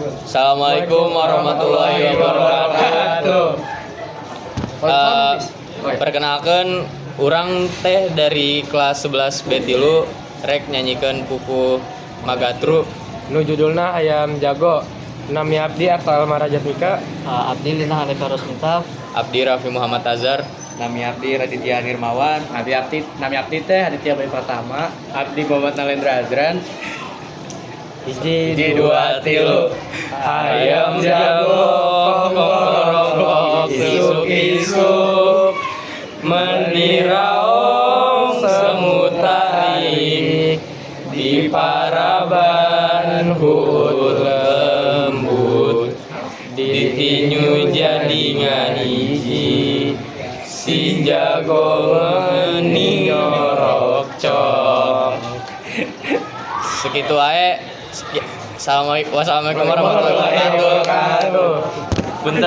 Assalamualaikum warahmatullahi wabarakatuh. Perkenalkan, urang teh dari kelas 11 B3 rek nyanyikan pupuh Magatru. Nu judulna Hayam Jago. Nami abdi Aktal Marajatmika. Abdi Lina Hanifah Rosmita. Abdi Raffi Muhammad Azhar. Nami abdi Raditya Nirmawan. Nami abdi teh Aditya Bayu Pratama. Abdi Muhammad Nalendra Azran. Hiji, Hiji, dua, tilu. Hayam jago kokkorongkok isuk-isuk, meni raong semut tarik, di paraban huut lembut, ditinju jadi ngahiji, si jago meni nyorokcok. Segitu ae. Assalamualaikum, wassalamualaikum warahmatullahi wabarakatuh. Wabarakatuh.